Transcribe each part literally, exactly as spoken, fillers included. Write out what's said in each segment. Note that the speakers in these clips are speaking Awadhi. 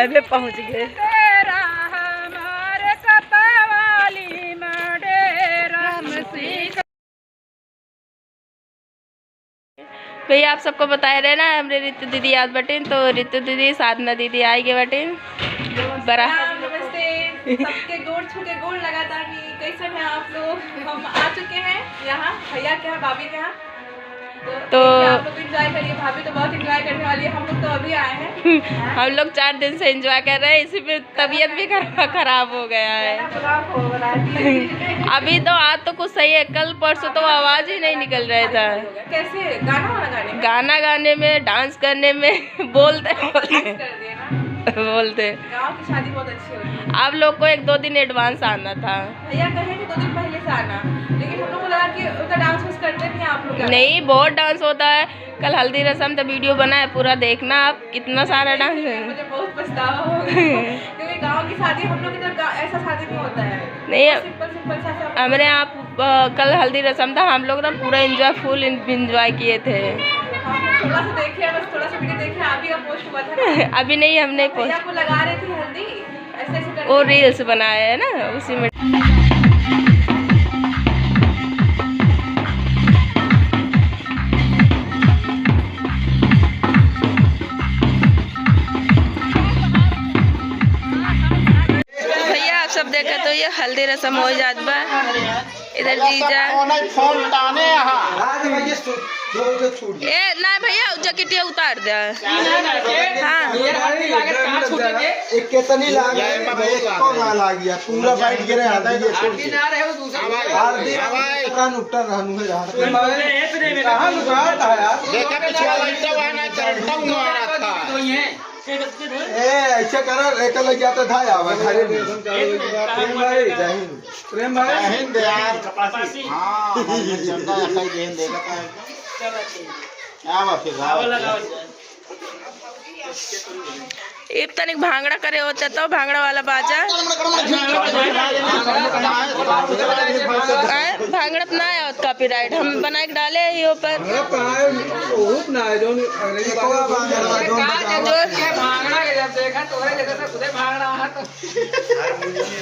अबे पहुँच गए। तेरा हमारे कतवाली में डेरा। भैया, आप सबको बताए रहे ना, हमरे रितु दीदी आत बटिन, तो रितु दीदी, साधना दीदी आए गए बटिन। बड़ा प्रणाम, नमस्ते। सबके गोड़ छू के गोड़ लगातार नी। कैसन है आप लोग? हम आ चुके हैं यहाँ भैया के यहाँ, भाभी के यहाँ। तो तो देखिए, आप लोग enjoy करिए, भाभी तो बहुत enjoy करने वाली है, हम लोग तो अभी आए हैं। हम लोग चार दिन से enjoy कर रहे हैं, इसी में तबीयत भी खरा-, खराब हो गया है। मेरा बुरा हो रहा है। अभी तो आज तो कुछ सही है, कल परसों तो आवाज ही नहीं निकल रहा था। कैसे गाना वाना गाने में? गाना गाने में, dance करने में, बोलते बोलते। Dance कर दिए ना। बोलते। गाँव की शादी बहुत अच्छी होती है। आप लोग को एक दो दिन advance आना था। भैया कहे थे दो दिन पहले से आना, लेकिन हम लोग को लगा कि उतना dance वांस करते नहीं आप लोग। नहीं, बहुत dance होता है। कल हल्दी रसम तो video बना है, पूरा देखना आप, कितना सारा dance है। मुझे बहुत पछतावा हो गया, क्योंकि गाँव की शादी हम लोग इधर गा-, ऐसा शादी नहीं होता है। नहीं, बहुत simple, simple सा, सा हमरे यहाँ, अ, कल हल्दी रसम था, हम लोग ना पूरा enjoy, full enjoy किए थे। हम लोग थोड़ा सा देखे, बस थोड़ा सा video देखे, अभी अब post हुआ था ना। अभी नहीं, हम नहीं भैया post। को लगा रहे थे हल्दी, ऐसे ऐसे करके। वो reels बनाए है ना, उसी में। भैया, आप सब देखत हो, ये हल्दी रसम हो जात बा। इधर जीजा। फोन, फोन ताने यहाँ। ए, ना भैया, उ जैकेटिया उतार दे। हाँ। ये कितनी लाग रही है? ये बहुत लाग रही है। पूरा बैठ गिरे, हल्दी ये छोड़ के। हल्दी हाँ भाई। कान उपटा रहनु है यार। कहाँ लुकाता है यार? देखा पिछवा लाइट तो वहाँ ना करंट हुआ रहा था। ए, ऐसे करो, एक लग जाता था यार, घरे में। प्रेम भाई। जय हिंद। प्रेम भाई। जय हिंद यार। हाँ, हमारे चंदा ऐसा ही देन देगा। आवा फिर, आवा। इब तनिक भांगड़ा करे होते तो भांगड़ा वाला बाजा। आए, भांगड़ा पे ना आवत copyright, हम बनाए के डाले ही ऊपर। जो भांगड़ा के जब देखा तोरे जैसे खुदे भांगड़ा है तो।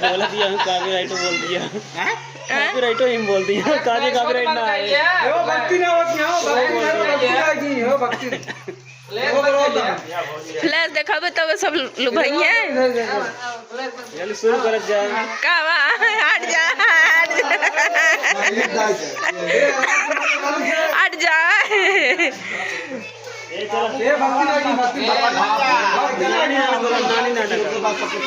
बोल दिया, हम copyright बोल दिया। हैं? Copyright ही बोल दिया, काजे copyright ना आए। यो भक्ति ना होत ना हो, भक्ति ना हो, भक्ति ना की हो, भक्ति। Flash देखाबे तब सब लुभाई है। चल शुरू करत जा। का बा? हट जा, हट जा। हट जा। ए, भक्ति लागी, भक्ति, भक्ति। नानी नाटक।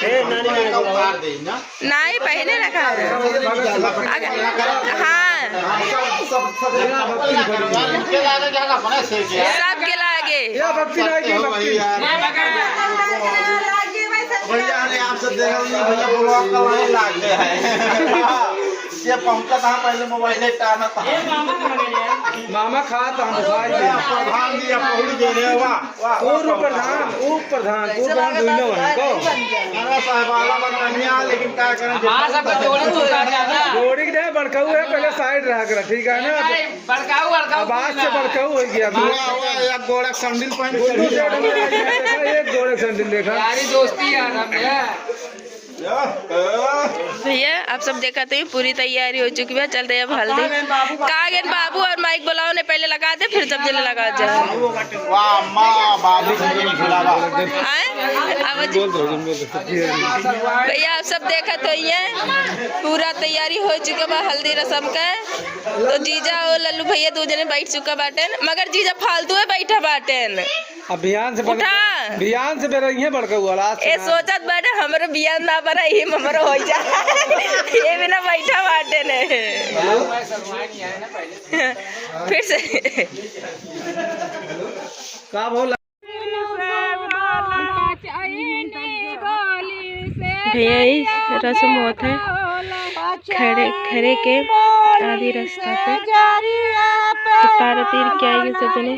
ए, नानी नाटक। उतार दे ना। नाई, पहले रखा है। अगर, हाँ। सबके लागे। या भक्ति नहीं की भक्ति। भैया, अरे आप सब देख रहे हैं, भैया vlog का line लाग गया है। ये पहुंचा था, पहले mobile टाना था। मामा खात हम खाई। प्रधान जी, आप पहुंच गए रे, वाह। ऊ प्रधान, ऊ प्रधान, ऊ प्रधान दुइनो है, को? अरे साहब, आला बनवानिया, लेकिन का करें, हमार सब तो जोड़ी तो उतार जाता। जोड़ी के दे, बड़काऊ है, पहले side रहा करा, ठीक है ना? नहीं, बड़काऊ, बड़काऊ अब आज से बड़काऊ हो गया। वाह, वाह, एक गोड़ा सैंडल पहन के गुड्डू चढ़ी सेठ है। में देखा, एक गोड़ा सैंडल देखा। यारी दोस्ती यार, हम ये। भैया, आप सब देखत ही पूरी तैयारी हो चुकी बा, चलते अब हल्दी। का गेन बाबू और माइक बुलाओ ने, पहले लगा दे, फिर सब जने लगा जा। वाह, माँ, बाबू संजय झूला बा। आए? आवाज। भैया, आप सब देखत होइए, पूरा तैयारी हो चुका बा हल्दी रसम का। तो जीजा और लल्लू भैया दो जने बैठ चुका बाटेन, मगर जीजा फालतू है बैठा बाटेन। अब बिहान से बड़-, उठा। बिहान से बेरा इहे बड़का हुआ, लास्ट ए, में। सोचत बाटे, हमरो बिहान ना बना, इही में हमरो हो जा। ये बिना बैठा बाटे ने। फिर से। का भोला? भैया, ई रस्म होत है खड़े, खड़े के आधी रास्ता पे। तो पार तीर के आएगी सब जने।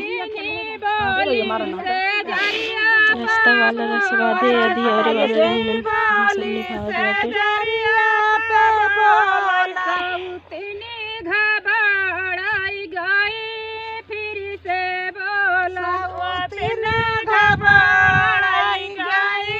रास्ता वाला रस्म आधे, आधी औरे वाला रस्म सब निभावत बाटे। सौतिन घबराई गई, फिर से बोला। सौतिन घबराई गई,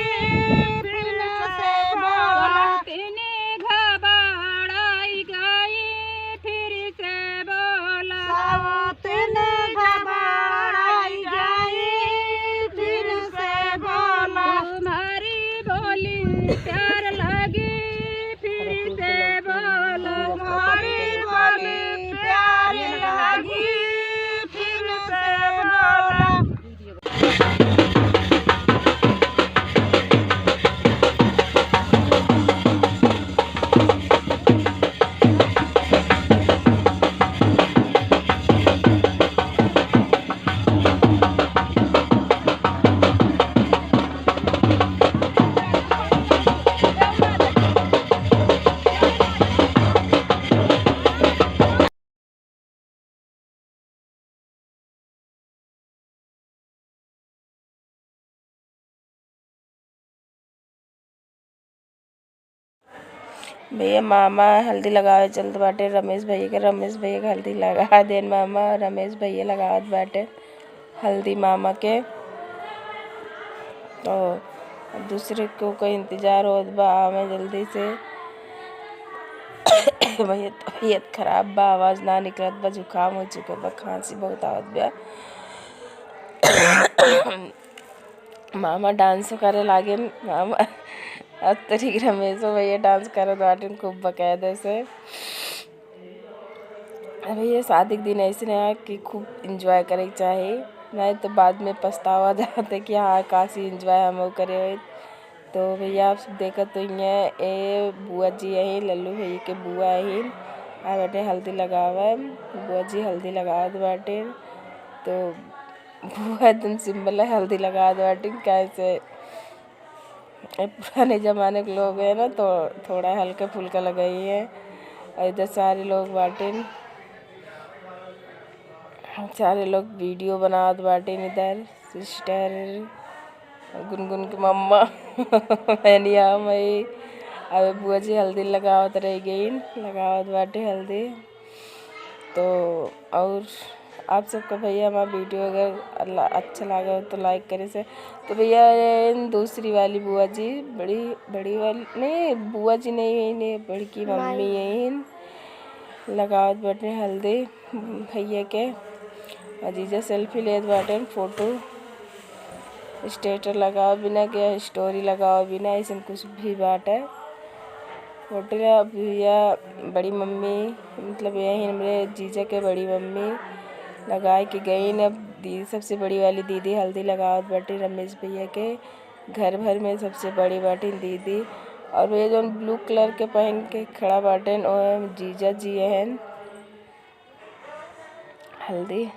भैया मामा हल्दी लगावे चलत बाटे रमेश भैया के, रमेश भैया के हल्दी लगा देन मामा, और रमेश भैया लगावत बाटे हल्दी मामा के। तो अब दूसरे को कोई इंतजार होत बा, आवे जल्दी से। भैया तबीयत खराब बा, आवाज ना निकलत बा, जुकाम हो चुके बा, खांसी बहुत आवत बा। मामा डांस करे लागे, मामा। अब तरीक रमेशो भैया डांस करत बाटिन खूब बाकायदे से। अब ये शादी के दिन ऐसे ना कि खूब एंजॉय करे के चाही, नहीं तो बाद में पछतावा जाते कि हाँ, काशी एंजॉय हम करे होइत। तो भैया, आप सब देखत तो हियाँ, ए बुआ जी अही, लल्लू भैया के बुआ अही, आ बेटे हल्दी लगावे, बुआ जी हल्दी लगावत बाटे। तो बुआ एकदम सिंपल है, हल्दी लगावत बाटे, काहे से ए पुराने जमाने के लोग हैं ना, तो थोड़ा हल्का फुल्का लगाई है। और इधर सारे लोग बाटिन, सारे लोग वीडियो बनावत बाटिन। इधर सिस्टर गुनगुन के मम्मा, मैनिया मई, अब बुआ जी हल्दी लगावत रह गई, लगावत बाटे हल्दी। तो और आप सबका भैया हमारा वीडियो अगर अल्ला-, अच्छा लगा हो तो लाइक करे से। तो भैया, ये दूसरी वाली बुआ जी, बड़ी, बड़ी वाली नहीं, बुआ जी नहीं है, इन्हें बड़की मम्मी है, इन लगावत बाटे हल्दी भैया के। और जीजा सेल्फी लेत बाटे, फोटो स्टेटस लगाओ बिना के, स्टोरी लगाओ बिना, ऐसन कुछ भी बाटे। फोटो ला भैया बड़ी मम्मी, मतलब यही हमरे जीजा के बड़ी मम्मी लगाए के गई न। दीदी, सबसे बड़ी वाली दीदी हल्दी लगावत बाटे रमेश भैया के। घर भर में सबसे बड़ी बाटी दीदी। और भैया जौन ब्लू कलर के पहन के खड़ा बाटे, ओ जीजा जी हन। हल्दी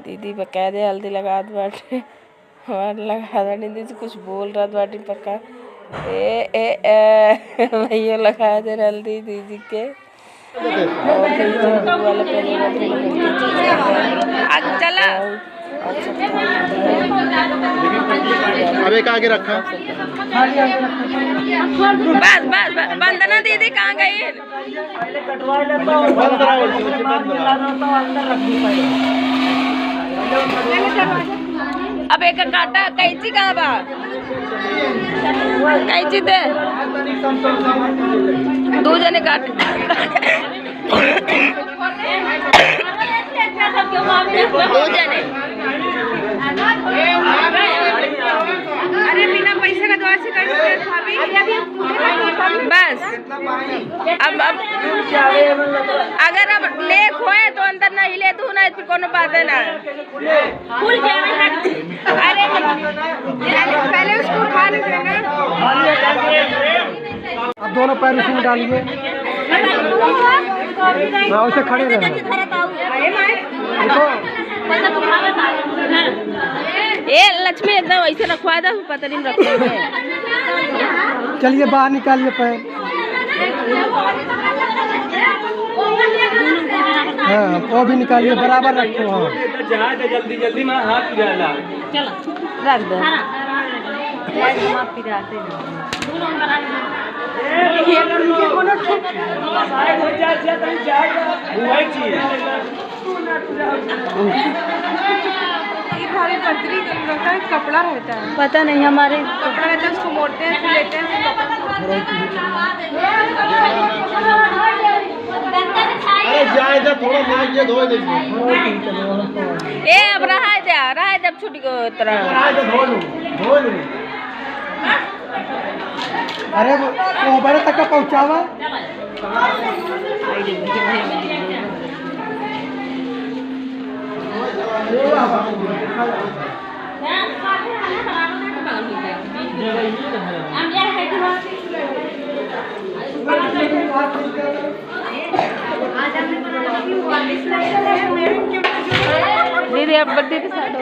दीदी बकायदे हल्दी लगावत बाटे। हमार लगा दे दीदी, कुछ बोल रहा बाटी पक्का। ए, ए, ए, भैया लगा दे हल्दी दीदी के। और भैया वाला पहले आ, चला। अब एक आगे रखा। बस, बस, बस, वंदना दीदी कहाँ गई? पहले कटवा लेता हूँ, बंद रहा, बंद रहा। अब एक काटा, कैंची कहाँ बा? कैंची दे। दू जने काट। दू जने। अरे, बिना पैसे का दुआ से कर सकते हैं, भाभी। बस। अब, अब अगर अब लेक होए तो अंदर नहीं ले तू, नहीं फिर कोनो बात है ना। खुल जाए। अरे, पहले उसको उठा लेते हैं ना। अब दोनों पैर उसमें डालिए। हाँ, उसे खड़े रहना। देखो। ए लक्ष्मी, एकदम ऐसे रखवा दो, पतरी में रखवा दो। चलिए, बाहर निकालिए पैर। हाँ, वो भी निकालिए, बराबर रखो। हाँ। जल्दी जल्दी में हाथ उजाला। रख दो। ये भारी पतरी रहता है, कपड़ा रहता है। पता नहीं, हमारे कपड़ा रहता है, उसको मोड़ते हैं, फिर लेते हैं, फिर कपड़ा। अरे जाए दे, थोड़ा मार के धो दे। ए, अब रहा दे, रहा दे, अब छूट गयो तोरा। रहा दे, धो लूँ, धो लूँ। अरे वो, वो बड़े तक का पहुँचावा। दीदी, अब दीदी साथ हो।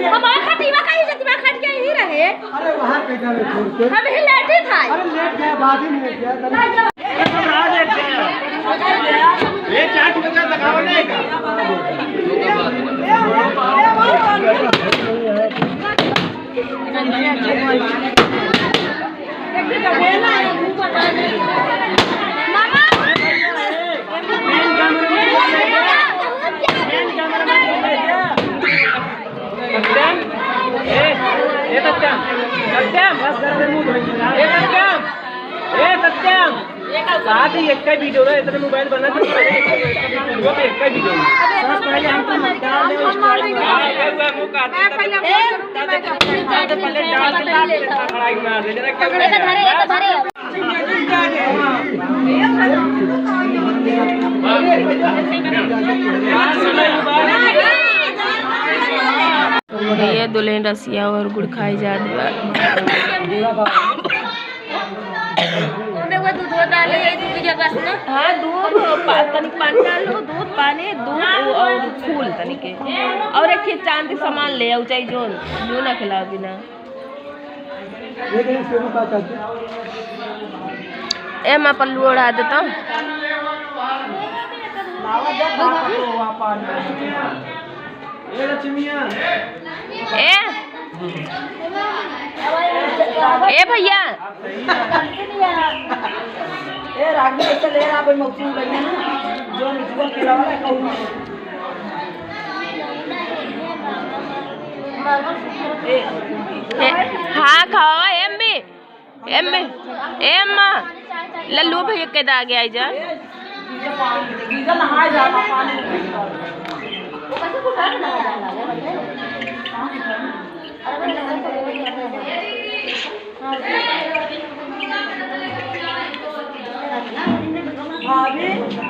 हमारा खटिया कहीं जतिमा खट के यहीं रहे। अरे, वहाँ पे जाने छोड़ के। हम ही लेटे था। अरे, लेट गया, बाद ही में लेट गया। ये चाट बजा दिखाओ ना एक। सत्यम, ए सत्यम, ए सत्यम, साथ ही एक का वीडियो रहा, इतने मोबाइल बना दे, वो तो एक का वीडियो। बस पहले हम तुम डाल दे, स्टाइल में। हाँ, ये हुआ, वो काट दे, पहले डाल दे, पहले डाल दे, खड़ा ही मार दे, जरा क्या भैया दुल्हन रसिया और गुड़ खाई जात बा। ओमे वो दूध डाले, ये दूध के बस ना। हाँ, दूध, पा-, तनिक पानी डाल लो, दूध, पानी, दूध और फूल तनिक के। और एक ठे चांदी सामान ले आओ, चाहे जो, जो ना खिलाओ बिना। ए माँ, पल्लू ओढ़ा देता। ए, ए भैया। ए, रागी ऐसे ले रहा, भाई, मौसम लगे ना, जो निचुआ खिलावा है, कहूँ। ए, हाँ, खावा, एम भी। एम, एम, लल्लू भैया के दा गया जा।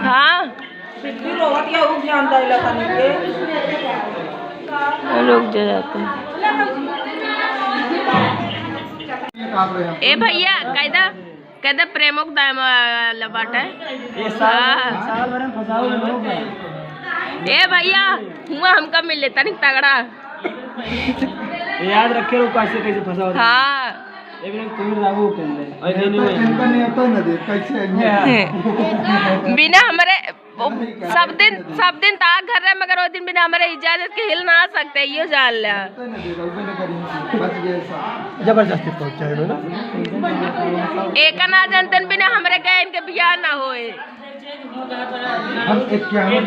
हाँ। बिट्टू रोवत या उ ध्यान दैला तनी के। रुक जा जाते हैं। ए भैया, कायदा, कायदा प्रेमो के दाम वाला बाटे। ये साल, हाँ। साल भर में फंसाओ लोग। ए भैया, हुआ हमका मिल लेता नहीं तगड़ा। ये याद रखे लोग कैसे, कैसे फंसाओ। हाँ। ए बिना कोई लागू कर ले। अरे नहीं, नहीं। इनका नहीं आता ना दे, कैसे है? बिना हमारे वो सब दिन, सब दिन ता घर रहे, मगर वो दिन बिना हमारे इजाजत के हिल ना सकते, यो जान ला। जबरदस्ती पहुंचाए हो ना। एका ना जानतन बिना हमरे गए इनके बियाह ना होए। हम इक्यावन,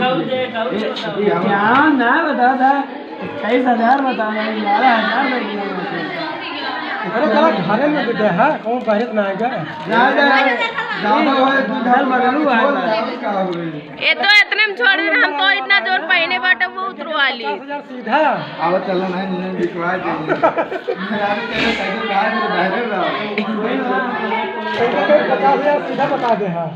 इक्यावन ना बता था, इक्कीस हजार बता था, ग्यारह हजार दे दिया। अरे चला घरे में भी दे, हाँ, कौन बाहर ना आएगा? ज्यादा, ज्यादा होए, दू हजार मरलू आएगा। ये तो इतने में छोड़ देना, हम तो इतना जोर पहने बाटे, वो उतरवा ली। पचास हजार सीधा। अब चलो ना, नहीं बिकवा देंगे। मैं यार तेरे साइकिल बाहर, बाहर रहो। पचास हजार सीधा बता दे, हाँ।